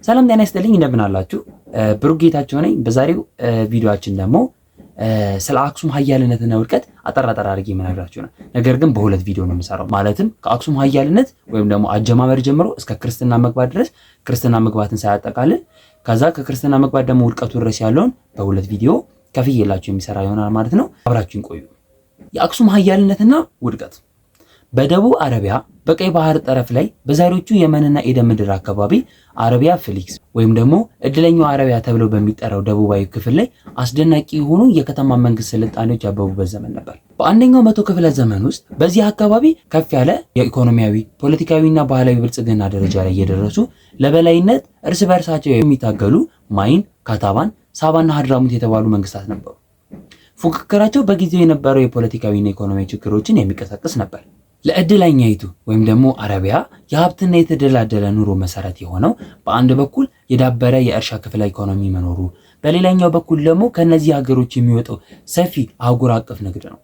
ሰላም ጤና ይስጥልኝ፣ እንደምን አላችሁ? ብሩክ ጌታቸው ነኝ። በዛሬው ቪዲዮአችን ደግሞ ስለ አክሱም ሀያልነትና ውድቀት አጠር አጠር አድርጌ የምነግራችሁ ነው። ነገር ግን በሁለት ቪዲዮ ነው የምሰራው። ማለትም ከአክሱም ሀያልነት ወይም ደግሞ አጀማመር ጀምሮ እስከ ክርስትና መግባት ድረስ፣ ክርስትና መግባትን ሳያጠቃልል፣ ከዛ ከክርስትና መግባት ደግሞ ውድቀቱ ድረስ ያለውን በሁለት ቪዲዮ ከፍዬላችሁ የሚሰራ ይሆናል ማለት ነው። አብራችሁን ቆዩ። የአክሱም ሀያልነትና ውድቀት። በደቡብ አረቢያ በቀይ ባህር ጠረፍ ላይ በዛሬዎቹ የመንና ኤደን ምድር አካባቢ አረቢያ ፊሊክስ ወይም ደግሞ እድለኛው አረቢያ ተብሎ በሚጠራው ደቡባዊ ክፍል ላይ አስደናቂ የሆኑ የከተማ መንግስት ስልጣኔዎች ያበቡበት ዘመን ነበር። በአንደኛው መቶ ክፍለ ዘመን ውስጥ በዚህ አካባቢ ከፍ ያለ የኢኮኖሚያዊ፣ ፖለቲካዊና ባህላዊ ብልጽግና ደረጃ ላይ የደረሱ፣ ለበላይነት እርስ በእርሳቸው የሚታገሉ ማይን፣ ካታባን፣ ሳባና ሀድራሙት የተባሉ መንግስታት ነበሩ። ፉክክራቸው በጊዜው የነበረው የፖለቲካዊና ኢኮኖሚያዊ ችግሮችን የሚቀሰቅስ ነበር። ለእድለኛይቱ ወይም ደግሞ አረቢያ የሀብትና የተደላደለ ኑሮ መሰረት የሆነው በአንድ በኩል የዳበረ የእርሻ ክፍለ ኢኮኖሚ መኖሩ፣ በሌላኛው በኩል ደግሞ ከነዚህ ሀገሮች የሚወጣው ሰፊ አህጉር አቀፍ ንግድ ነው።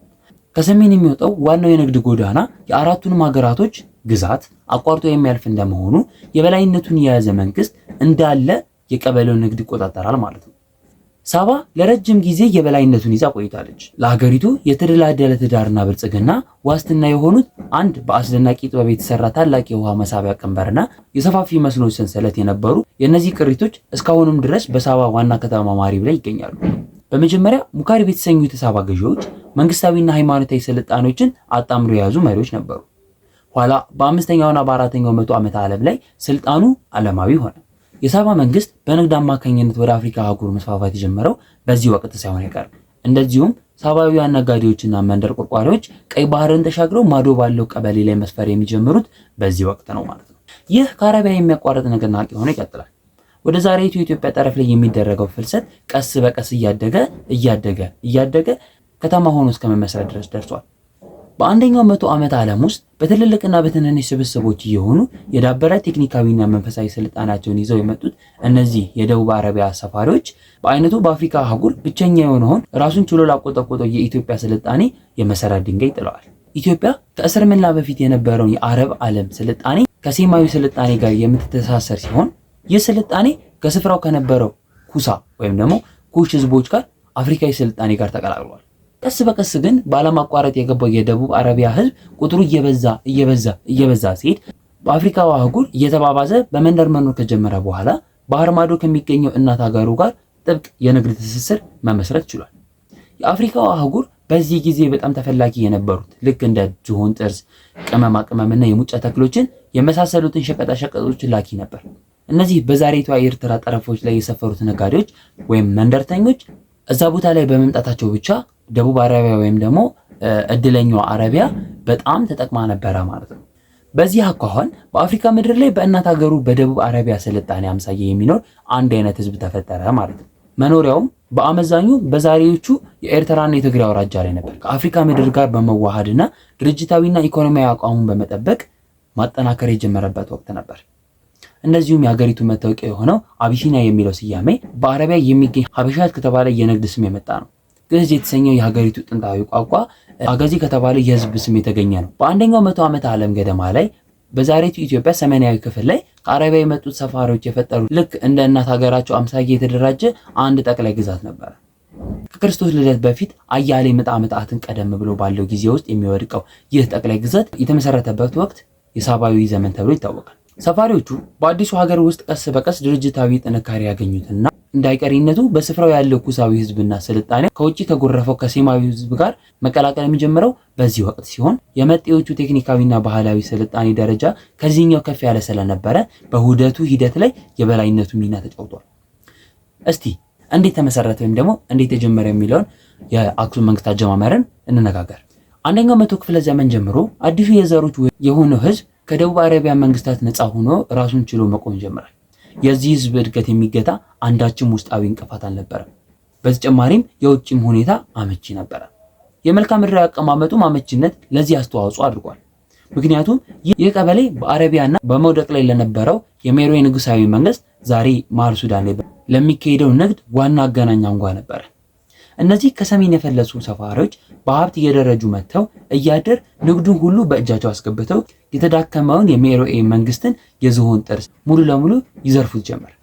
ከሰሜን የሚወጣው ዋናው የንግድ ጎዳና የአራቱንም ሀገራቶች ግዛት አቋርጦ የሚያልፍ እንደመሆኑ የበላይነቱን የያዘ መንግስት እንዳለ የቀበሌውን ንግድ ይቆጣጠራል ማለት ነው። ሳባ ለረጅም ጊዜ የበላይነቱን ይዛ ቆይታለች። ለሀገሪቱ የተደላደለ ትዳርና ብልጽግና ዋስትና የሆኑት አንድ በአስደናቂ ጥበብ የተሰራ ታላቅ የውሃ መሳቢያ ቀንበርና የሰፋፊ መስኖች ሰንሰለት የነበሩ የእነዚህ ቅሪቶች እስካሁንም ድረስ በሳባ ዋና ከተማ ማሪብ ላይ ይገኛሉ። በመጀመሪያ ሙካሪብ የተሰኙት የሳባ ገዢዎች መንግስታዊና ሃይማኖታዊ ስልጣኔዎችን አጣምሮ የያዙ መሪዎች ነበሩ። ኋላ በአምስተኛውና በአራተኛው መቶ ዓመተ ዓለም ላይ ስልጣኑ ዓለማዊ ሆነ። የሳባ መንግስት በንግድ አማካኝነት ወደ አፍሪካ አህጉር መስፋፋት የጀመረው በዚህ ወቅት ሳይሆን አይቀርም። እንደዚሁም ሳባዊያን ነጋዴዎችና መንደር ቆርቋሪዎች ቀይ ባህርን ተሻግረው ማዶ ባለው ቀበሌ ላይ መስፈር የሚጀምሩት በዚህ ወቅት ነው ማለት ነው። ይህ ከአረቢያ የሚያቋርጥ ንቅናቄ ሆኖ ይቀጥላል። ወደ ዛሬቱ የኢትዮጵያ ጠረፍ ላይ የሚደረገው ፍልሰት ቀስ በቀስ እያደገ እያደገ እያደገ ከተማ ሆኖ እስከ መመስረት ድረስ ደርሷል። በአንደኛው መቶ ዓመት ዓለም ውስጥ በትልልቅና በትንንሽ ስብስቦች እየሆኑ የዳበረ ቴክኒካዊና መንፈሳዊ ስልጣናቸውን ይዘው የመጡት እነዚህ የደቡብ አረቢያ ሰፋሪዎች በአይነቱ በአፍሪካ አህጉር ብቸኛ የሆነውን ራሱን ችሎ ላቆጠቆጠው የኢትዮጵያ ስልጣኔ የመሰረት ድንጋይ ጥለዋል። ኢትዮጵያ ከእስልምና በፊት የነበረውን የአረብ ዓለም ስልጣኔ ከሴማዊ ስልጣኔ ጋር የምትተሳሰር ሲሆን ይህ ስልጣኔ ከስፍራው ከነበረው ኩሳ ወይም ደግሞ ኩሽ ህዝቦች ጋር አፍሪካዊ ስልጣኔ ጋር ተቀላቅሏል። ቀስ በቀስ ግን ባለማቋረጥ የገባው የደቡብ አረቢያ ህዝብ ቁጥሩ እየበዛ እየበዛ እየበዛ ሲሄድ በአፍሪካ አህጉር እየተባባዘ በመንደር መኖር ከጀመረ በኋላ ባህር ማዶ ከሚገኘው እናት ሀገሩ ጋር ጥብቅ የንግድ ትስስር መመስረት ችሏል። የአፍሪካው አህጉር በዚህ ጊዜ በጣም ተፈላጊ የነበሩት ልክ እንደ ዝሆን ጥርስ፣ ቅመማ ቅመምና የሙጫ ተክሎችን የመሳሰሉትን ሸቀጣ ሸቀጦችን ላኪ ነበር። እነዚህ በዛሬቷ የኤርትራ ጠረፎች ላይ የሰፈሩት ነጋዴዎች ወይም መንደርተኞች እዛ ቦታ ላይ በመምጣታቸው ብቻ ደቡብ አረቢያ ወይም ደግሞ እድለኛዋ አረቢያ በጣም ተጠቅማ ነበረ ማለት ነው። በዚህ አኳኋን በአፍሪካ ምድር ላይ በእናት ሀገሩ በደቡብ አረቢያ ስልጣኔ አምሳያ የሚኖር አንድ አይነት ህዝብ ተፈጠረ ማለት ነው። መኖሪያውም በአመዛኙ በዛሬዎቹ የኤርትራና የትግራይ አውራጃ ላይ ነበር። ከአፍሪካ ምድር ጋር በመዋሃድና ድርጅታዊና ኢኮኖሚያዊ አቋሙን በመጠበቅ ማጠናከር የጀመረበት ወቅት ነበር። እንደዚሁም የሀገሪቱ መታወቂያ የሆነው አቢሲኒያ የሚለው ስያሜ በአረቢያ የሚገኝ ሀበሻት ከተባለ የንግድ ስም የመጣ ነው። ግዕዝ የተሰኘው የሀገሪቱ ጥንታዊ ቋንቋ አገዚ ከተባለ የህዝብ ስም የተገኘ ነው። በአንደኛው መቶ ዓመተ ዓለም ገደማ ላይ በዛሬቱ ኢትዮጵያ ሰሜናዊ ክፍል ላይ ከአረቢያ የመጡት ሰፋሪዎች የፈጠሩ ልክ እንደ እናት ሀገራቸው አምሳያ የተደራጀ አንድ ጠቅላይ ግዛት ነበረ። ከክርስቶስ ልደት በፊት አያሌ ምዕተ ዓመታትን ቀደም ብሎ ባለው ጊዜ ውስጥ የሚወድቀው ይህ ጠቅላይ ግዛት የተመሰረተበት ወቅት የሳባዊ ዘመን ተብሎ ይታወቃል። ሰፋሪዎቹ በአዲሱ ሀገር ውስጥ ቀስ በቀስ ድርጅታዊ ጥንካሬ ያገኙትና እንዳይቀሪነቱ በስፍራው ያለው ኩሳዊ ህዝብና ስልጣኔ ከውጭ ከጎረፈው ከሴማዊ ህዝብ ጋር መቀላቀል የሚጀምረው በዚህ ወቅት ሲሆን የመጤዎቹ ቴክኒካዊና ባህላዊ ስልጣኔ ደረጃ ከዚህኛው ከፍ ያለ ስለነበረ በውህደቱ ሂደት ላይ የበላይነቱ ሚና ተጫውቷል። እስቲ እንዴት ተመሰረተ ወይም ደግሞ እንዴት ተጀመረ የሚለውን የአክሱም መንግስት አጀማመርን እንነጋገር። አንደኛው መቶ ክፍለ ዘመን ጀምሮ አዲሱ የዘሮች የሆነው ህዝብ ከደቡብ አረቢያ መንግስታት ነፃ ሆኖ ራሱን ችሎ መቆም ጀምራል። የዚህ ህዝብ እድገት የሚገታ አንዳችም ውስጣዊ እንቅፋት አልነበረም። በተጨማሪም የውጭም ሁኔታ አመቺ ነበረ። የመልክዓ ምድራዊ አቀማመጡ አመቺነት ለዚህ አስተዋጽኦ አድርጓል። ምክንያቱም ይህ ቀበሌ በአረቢያና በመውደቅ ላይ ለነበረው የሜሮዌ ንጉሳዊ መንግስት ዛሬ መሃል ሱዳን ላይ ለሚካሄደው ንግድ ዋና አገናኝ አንጓ ነበረ። እነዚህ ከሰሜን የፈለሱ ሰፋሪዎች በሀብት እየደረጁ መጥተው እያደር ንግዱን ሁሉ በእጃቸው አስገብተው የተዳከመውን የሜሮኤ መንግስትን የዝሆን ጥርስ ሙሉ ለሙሉ ይዘርፉት ጀመር።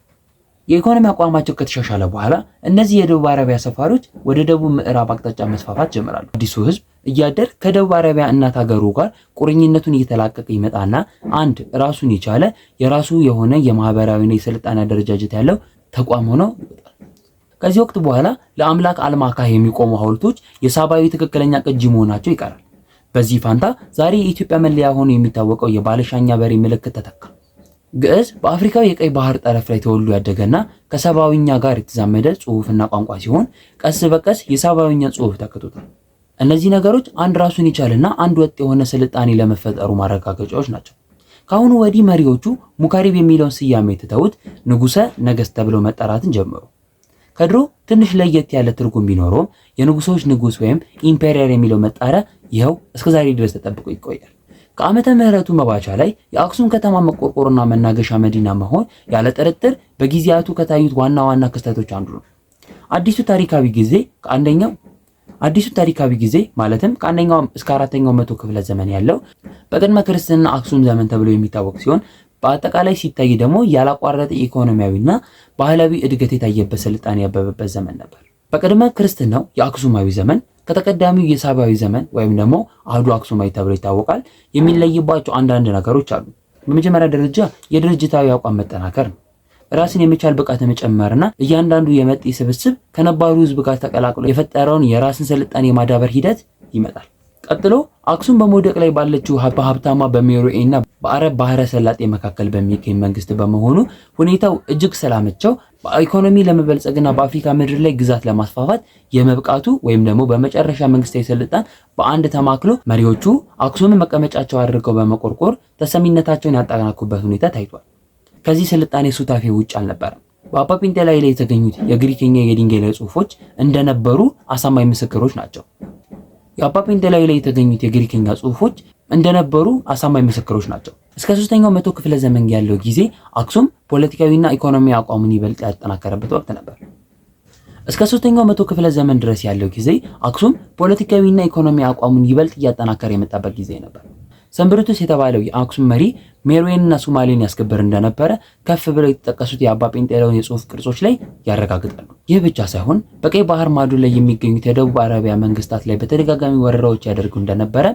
የኢኮኖሚ አቋማቸው ከተሻሻለ በኋላ እነዚህ የደቡብ አረቢያ ሰፋሪዎች ወደ ደቡብ ምዕራብ አቅጣጫ መስፋፋት ጀምራሉ። አዲሱ ህዝብ እያደር ከደቡብ አረቢያ እናት ሀገሩ ጋር ቁርኝነቱን እየተላቀቀ ይመጣና አንድ ራሱን የቻለ የራሱ የሆነ የማህበራዊና የስልጣኔ አደረጃጀት ያለው ተቋም ሆኖ ይወጣል። ከዚህ ወቅት በኋላ ለአምላክ አልማካ የሚቆሙ ሐውልቶች የሳባዊ ትክክለኛ ቅጂ መሆናቸው ይቀራል። በዚህ ፋንታ ዛሬ የኢትዮጵያ መለያ ሆኖ የሚታወቀው የባለሻኛ በሬ ምልክት ተተካ። ግዕዝ በአፍሪካው የቀይ ባህር ጠረፍ ላይ ተወልዶ ያደገና ከሳባዊኛ ጋር የተዛመደ ጽሑፍና ቋንቋ ሲሆን ቀስ በቀስ የሳባዊኛ ጽሑፍ ተክቶታል። እነዚህ ነገሮች አንድ ራሱን የቻለና አንድ ወጥ የሆነ ስልጣኔ ለመፈጠሩ ማረጋገጫዎች ናቸው። ከአሁኑ ወዲህ መሪዎቹ ሙካሪብ የሚለውን ስያሜ ትተውት ንጉሰ ነገስት ተብለው መጠራትን ጀመሩ። ከድሮ ትንሽ ለየት ያለ ትርጉም ቢኖረውም የንጉሶች ንጉስ ወይም emperor የሚለው መጣሪያ ይኸው እስከዛሬ ድረስ ተጠብቆ ይቆያል። ከዓመተ ምህረቱ መባቻ ላይ የአክሱም ከተማ መቆርቆርና መናገሻ መዲና መሆን ያለ ጥርጥር በጊዜያቱ ከታዩት ዋና ዋና ክስተቶች አንዱ ነው። አዲሱ ታሪካዊ ጊዜ ከአንደኛው አዲሱ ታሪካዊ ጊዜ ማለትም ከአንደኛው እስከ አራተኛው መቶ ክፍለ ዘመን ያለው በቅድመ ክርስትና አክሱም ዘመን ተብሎ የሚታወቅ ሲሆን በአጠቃላይ ሲታይ ደግሞ ያላቋረጠ ኢኮኖሚያዊና ባህላዊ እድገት የታየበት ስልጣኔ ያበበበት ዘመን ነበር። በቅድመ ክርስትናው የአክሱማዊ ዘመን ከተቀዳሚው የሳባዊ ዘመን ወይም ደግሞ አህዱ አክሱማዊ ተብሎ ይታወቃል የሚለይባቸው አንዳንድ ነገሮች አሉ። በመጀመሪያ ደረጃ የድርጅታዊ አቋም መጠናከር ነው። ራስን የመቻል ብቃት መጨመርና እያንዳንዱ የመጤ ስብስብ ከነባሩ ሕዝብ ጋር ተቀላቅሎ የፈጠረውን የራስን ስልጣኔ የማዳበር ሂደት ይመጣል። ቀጥሎ አክሱም በመውደቅ ላይ ባለችው በሀብታማ በሜሮኤና በአረብ ባህረ ሰላጤ መካከል በሚገኝ መንግስት በመሆኑ ሁኔታው እጅግ ስላመቸው በኢኮኖሚ ለመበልጸግና በአፍሪካ ምድር ላይ ግዛት ለማስፋፋት የመብቃቱ ወይም ደግሞ በመጨረሻ መንግስታዊ ስልጣን በአንድ ተማክሎ መሪዎቹ አክሱምን መቀመጫቸው አድርገው በመቆርቆር ተሰሚነታቸውን ያጠናኩበት ሁኔታ ታይቷል። ከዚህ ስልጣኔ ሱታፌ ውጭ አልነበረም። በአባ ጴንጤላይ ላይ የተገኙት የግሪክኛ የድንጋይ ላይ ጽሑፎች እንደነበሩ አሳማኝ ምስክሮች ናቸው። የአባ ጴንጤላይ ላይ የተገኙት የግሪክኛ ጽሑፎች እንደነበሩ አሳማኝ ምስክሮች ናቸው። እስከ ሶስተኛው መቶ ክፍለ ዘመን ያለው ጊዜ አክሱም ፖለቲካዊና ኢኮኖሚ አቋሙን ይበልጥ ያጠናከረበት ወቅት ነበር። እስከ ሶስተኛው መቶ ክፍለ ዘመን ድረስ ያለው ጊዜ አክሱም ፖለቲካዊና ኢኮኖሚ አቋሙን ይበልጥ እያጠናከረ የመጣበት ጊዜ ነበር። ሰንብርቱስ የተባለው የአክሱም መሪ ሜሮዌንና ሱማሌን ያስከብር እንደነበረ ከፍ ብለው የተጠቀሱት የአባ ጴንጤሌዎን የጽሑፍ ቅርጾች ላይ ያረጋግጣሉ። ይህ ብቻ ሳይሆን በቀይ ባህር ማዶ ላይ የሚገኙት የደቡብ አረቢያ መንግስታት ላይ በተደጋጋሚ ወረራዎች ያደርጉ እንደነበረ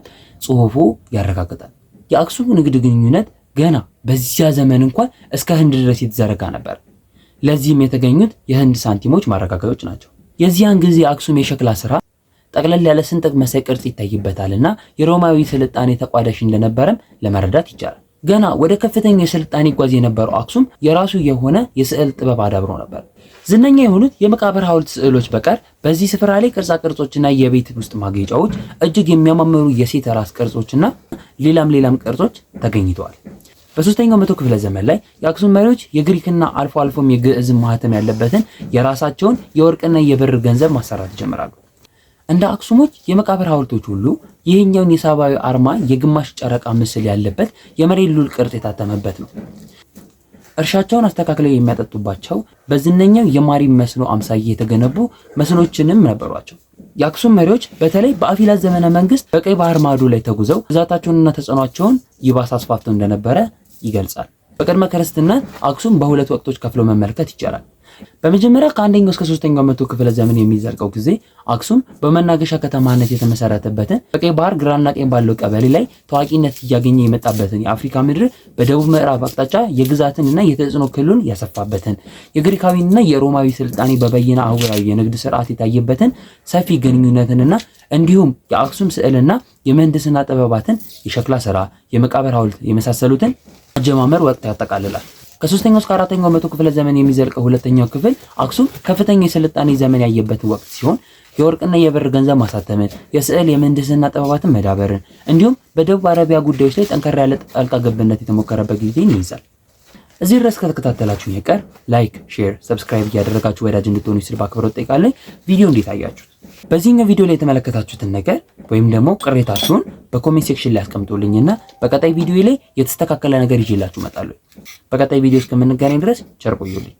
ጽሑፉ ያረጋግጣል። የአክሱም ንግድ ግንኙነት ገና በዚያ ዘመን እንኳን እስከ ህንድ ድረስ የተዘረጋ ነበር። ለዚህም የተገኙት የህንድ ሳንቲሞች ማረጋገጦች ናቸው። የዚያን ጊዜ አክሱም የሸክላ ስራ ጠቅለል ያለ ስንጥቅ መሳይ ቅርጽ ይታይበታልና የሮማዊ ስልጣኔ ተቋዳሽ እንደነበረም ለመረዳት ይቻላል። ገና ወደ ከፍተኛ የስልጣኔ ይጓዝ የነበረው አክሱም የራሱ የሆነ የስዕል ጥበብ አዳብሮ ነበር። ዝነኛ የሆኑት የመቃብር ሐውልት ስዕሎች በቀር በዚህ ስፍራ ላይ ቅርጻ ቅርጾችና የቤት ውስጥ ማጌጫዎች፣ እጅግ የሚያማምሩ የሴት ራስ ቅርጾችና ሌላም ሌላም ቅርጾች ተገኝተዋል። በሶስተኛው መቶ ክፍለ ዘመን ላይ የአክሱም መሪዎች የግሪክና አልፎ አልፎም የግዕዝ ማህተም ያለበትን የራሳቸውን የወርቅና የብር ገንዘብ ማሰራት ይጀምራሉ። እንደ አክሱሞች የመቃብር ሐውልቶች ሁሉ ይህኛውን የሳባዊ አርማ የግማሽ ጨረቃ ምስል ያለበት የመሬት ሉል ቅርጽ የታተመበት ነው። እርሻቸውን አስተካክለው የሚያጠጡባቸው በዝነኛው የማሪ መስኖ አምሳያ የተገነቡ መስኖችንም ነበሯቸው። የአክሱም መሪዎች በተለይ በአፊላት ዘመነ መንግስት በቀይ ባህር ማዶ ላይ ተጉዘው ግዛታቸውንና ተጽዕኗቸውን ይባስ አስፋፍተው እንደነበረ ይገልጻል። በቅድመ ክርስትና አክሱም በሁለት ወቅቶች ከፍሎ መመልከት ይቻላል። በመጀመሪያ ከአንደኛው እስከ ሶስተኛው መቶ ክፍለ ዘመን የሚዘልቀው ጊዜ አክሱም በመናገሻ ከተማነት የተመሰረተበትን በቀይ ባህር ግራና ቀኝ ባለው ቀበሌ ላይ ታዋቂነት እያገኘ የመጣበትን የአፍሪካ ምድር በደቡብ ምዕራብ አቅጣጫ የግዛትን እና የተጽዕኖ ክልሉን ያሰፋበትን የግሪካዊና የሮማዊ ስልጣኔ በበይነ አህጉራዊ የንግድ ስርዓት የታየበትን ሰፊ ግንኙነትንና እንዲሁም የአክሱም ስዕልና የምህንድስና ጥበባትን፣ የሸክላ ስራ፣ የመቃብር ሐውልት የመሳሰሉትን አጀማመር ወቅት ያጠቃልላል። ከሶስተኛው እስከ አራተኛው መቶ ክፍለ ዘመን የሚዘልቀው ሁለተኛው ክፍል አክሱም ከፍተኛ የስልጣኔ ዘመን ያየበት ወቅት ሲሆን የወርቅና የብር ገንዘብ ማሳተምን፣ የስዕል የምህንድስና ጥበባትን መዳበርን እንዲሁም በደቡብ አረቢያ ጉዳዮች ላይ ጠንከር ያለ ጣልቃ ገብነት የተሞከረበት ጊዜን ይይዛል። እዚህ ድረስ ከተከታተላችሁ የቀር like፣ share፣ subscribe እያደረጋችሁ ወዳጅ እንድትሆኑ ስል በአክብሮት እጠይቃለሁ። ቪዲዮ እንዴት አያችሁት? በዚህኛው ቪዲዮ ላይ የተመለከታችሁትን ነገር ወይም ደግሞ ቅሬታችሁን በ comment section ላይ አስቀምጡልኝና በቀጣይ ቪዲዮ ላይ የተስተካከለ ነገር ይዤላችሁ እመጣለሁ። በቀጣይ ቪዲዮ እስከምንገናኝ ድረስ ቸር ቆዩልኝ።